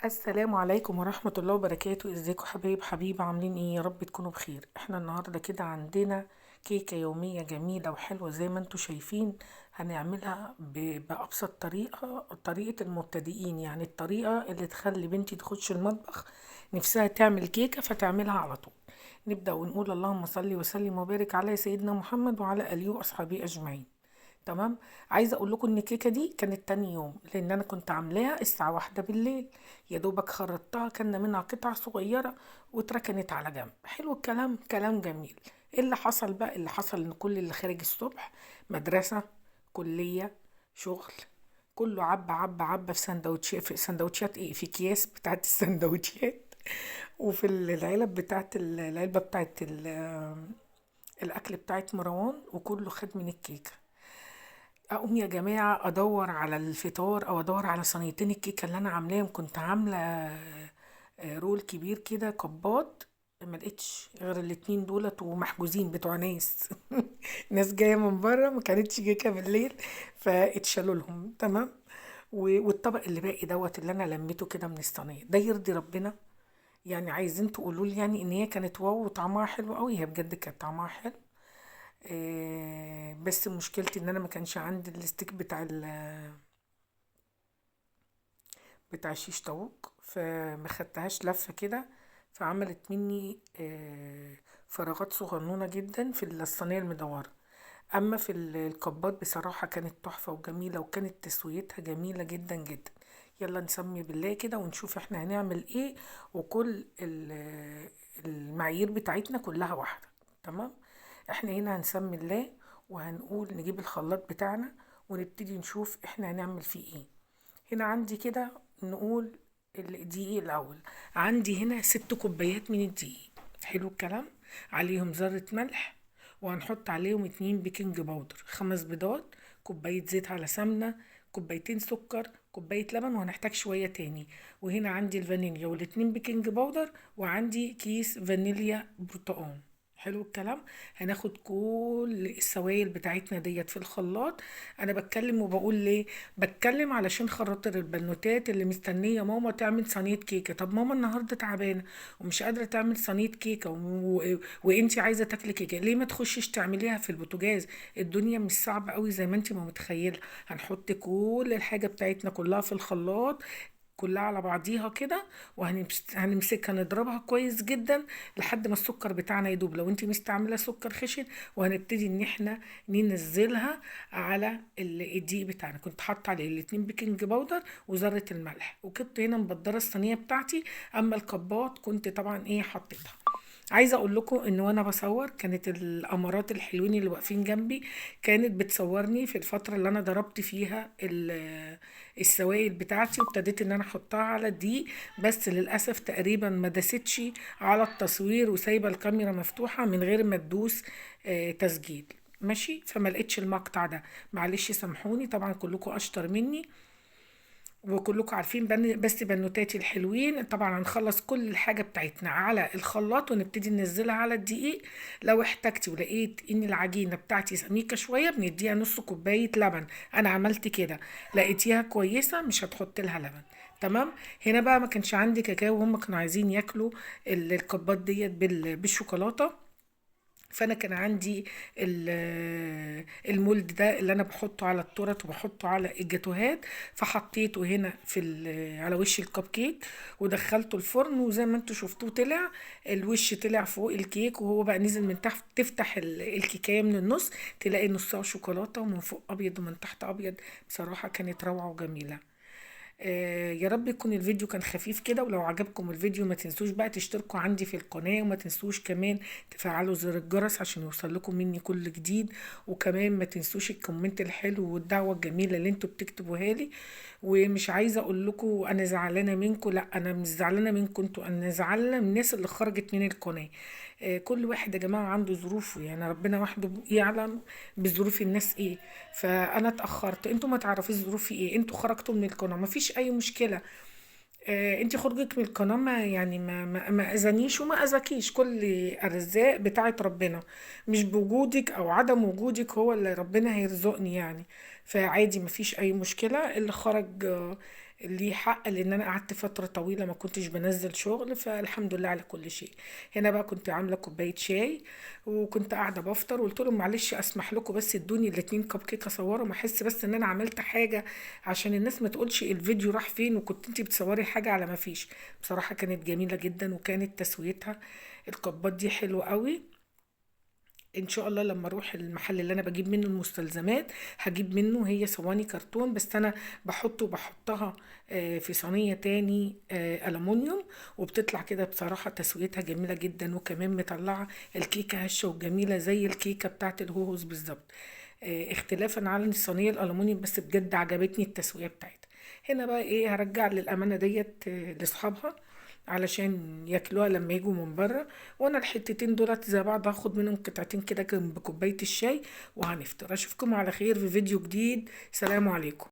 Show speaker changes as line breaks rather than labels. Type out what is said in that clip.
السلام عليكم ورحمة الله وبركاته. ازيكم حبايب حبيبة، عاملين ايه؟ يا رب تكونوا بخير. احنا النهاردة كده عندنا كيكة يومية جميلة وحلوة زي ما انتم شايفين. هنعملها بأبسط طريقة، طريقة المبتدئين، يعني الطريقة اللي تخلي بنتي تخش المطبخ نفسها تعمل كيكة فتعملها على طول. نبدأ ونقول اللهم صل وسلم وبارك على سيدنا محمد وعلى آله وأصحابه أجمعين. تمام. عايزه اقول لكم ان الكيكه دي كانت تاني يوم، لان انا كنت عاملاها الساعة 1 بالليل، يا دوبك خرطتها، كان منها قطع صغيرة واتركنت على جنب. حلو الكلام، كلام جميل. ايه اللي حصل بقى؟ اللي حصل ان كل اللي خارج الصبح مدرسه، كليه، شغل، كله عبى عبى عبى في سندوتشات، في سندوتشات ايه، في اكياس بتاعت السندوتشات، وفي العلب بتاعت العلبة بتاعت الاكل بتاعت مروان، وكله خد من الكيكه. اقوم يا جماعة ادور على الفطار او ادور على صينيتين الكيكه اللي انا عاملاهم. كنت عامله رول كبير كده كبات، ما لقيتش غير الاتنين دولت ومحجوزين بتوع ناس ناس جاية من بره، ما كانتش كيكة بالليل فاتشالوا لهم. تمام. والطبق اللي باقي دوت اللي انا لميته كده من الصينية ده يرضي ربنا؟ يعني عايزين تقولوا لي يعني ان هي كانت واو وطعمها حلو قوي؟ هي بجد كانت طعمها حلو، بس مشكلتي ان انا ما كانش عندي ال stick بتاع الشيش طاووق، فما خدتهاش لفه كده، فعملت مني فراغات صغنونه جدا في الصينية المدوره. اما في الكبات بصراحة كانت تحفة وجميلة، وكانت تسويتها جميلة جدا جدا. يلا نسمي بالله كده ونشوف احنا هنعمل ايه، وكل المعايير بتاعتنا كلها واحدة. تمام. احنا هنا هنسمي الله وهنقول نجيب الخلاط بتاعنا ونبتدي نشوف احنا هنعمل فيه ايه. هنا عندي كده نقول الدقيق الاول. عندي هنا 6 كوبايات من الدقيق. حلو الكلام. عليهم ذرة ملح، وهنحط عليهم 2 baking powder، 5 بيضات، كوباية زيت على سمنة، كوبايتين سكر، كوباية لبن، وهنحتاج شوية تاني. وهنا عندي الفانيليا والاتنين baking powder، وعندي كيس فانيليا برتقان. حلو الكلام. هناخد كل السوائل بتاعتنا ديت في الخلاط. انا بتكلم وبقول ليه بتكلم، علشان خاطر البنوتات اللي مستنيه ماما تعمل صينية كيكة. طب ماما النهارده تعبانة ومش قادرة تعمل صينية كيكة وانتي عايزه تاكلي كيكة، ليه ما تخشش تعمليها في البوتاجاز؟ الدنيا مش صعبة قوي زي ما انتي ما متخيله. هنحط كل الحاجة بتاعتنا كلها في الخلاط، كلها على بعضيها كده، وهنمسكها نضربها كويس جدا لحد ما السكر بتاعنا يدوب، لو انتي مستعملة سكر خشن. وهنبتدي ان احنا ننزلها على الدقيق بتاعنا. كنت حاطه عليه الاتنين baking powder وذره الملح، وكنت هنا مبدره الصينية بتاعتي. اما الكبات كنت طبعا حطيتها. عايزه اقول لكم ان وانا بصور كانت الامارات الحلوين اللي واقفين جنبي كانت بتصورني في الفترة اللي انا ضربت فيها السوائل بتاعتي، وابتديت ان انا احطها على الدقيق، بس للاسف تقريبا ما داستش على التصوير، وسايبه الكاميرا مفتوحة من غير ما تدوس تسجيل. ماشي، فما لقيتش المقطع ده، معلش سامحوني. طبعا كلكم اشطر مني وكلكم عارفين، بس بنوتاتي الحلوين طبعا هنخلص كل الحاجة بتاعتنا على الخلاط ونبتدي ننزلها على الدقيق. لو احتجتي ولقيت ان العجينة بتاعتي سميكة شوية بنديها نص كوباية لبن، انا عملت كده، لقيتيها كويسة مش هتحط لها لبن. تمام. هنا بقى ما كانش عندي كاكاو وهم كانوا عايزين ياكلوا الكبات ديت بالشوكولاته، فانا كان عندي المولد ده اللي انا بحطه على التورت وبحطه على الجاتوهات، فحطيته هنا على وش الكب كيك ودخلته الفرن، وزي ما انتوا شفتوه طلع الوش طلع فوق الكيك، وهو بقى نزل من تحت. تفتح الكيكايه من النص تلاقي نصها شوكولاتة ومن فوق ابيض ومن تحت ابيض. بصراحة كانت روعه وجميلة. يا رب يكون الفيديو كان خفيف كده، ولو عجبكم الفيديو ما تنسوش بقى تشتركوا عندي في القناة، وما تنسوش كمان تفعلوا زر الجرس عشان يوصل لكم مني كل جديد، وكمان ما تنسوش ال comment الحلو والدعوة الجميلة اللي انتوا بتكتبوها لي. ومش عايزة اقول لكم انا زعلانة منكم، لا انا مش زعلانة منكم انتوا، انا زعلانة من الناس اللي خرجت من القناة. كل واحد يا جماعة عنده ظروفه، يعني ربنا وحده يعلم بظروف الناس ايه. فانا اتأخرت، انتوا ما تعرفوش ظروفي ايه، انتوا خرجتوا من القناة ما فيش اي مشكلة. انت خروجك من القناة ما اذانيش وما اذاكيش، كل ارزاق بتاعت ربنا، مش بوجودك او عدم وجودك هو اللي ربنا هيرزقني يعني. فعادي ما فيش اي مشكلة. اللي خرج ليه حق، لان انا قعدت فترة طويلة ما كنتش بنزل شغل، فالحمد لله على كل شيء. هنا بقى كنت عامله كوباية شاي وكنت قاعدة بفطر، وقلت لهم معلش اسمح لكم بس ادوني الاتنين كب كيك اصورهم، احس بس ان انا عملت حاجة عشان الناس ما تقولش الفيديو راح فين وكنت انتي بتصوري حاجة على ما فيش. بصراحة كانت جميلة جدا، وكانت تسويتها الكبات دي حلوة قوي. ان شاء الله لما اروح المحل اللي انا بجيب منه المستلزمات هجيب منه، هي صواني كرتون بس انا بحطها في صينية تاني ألمونيوم، وبتطلع كده بصراحة تسويتها جميلة جدا، وكمان مطلعة الكيكة هشة وجميلة زي الكيكة بتاعت الهوهوز بالظبط، اختلافا عن الصينية الألمونيوم، بس بجد عجبتني التسوية بتاعتها. هنا بقى ايه، هرجع للأمانة ديت لاصحابها علشان ياكلوها لما يجوا من بره، وانا الحتتين دولت زي بعض هاخد منهم قطعتين كده جنب كوباية الشاي وهنفطر. اشوفكم على خير في فيديو جديد، سلام عليكم.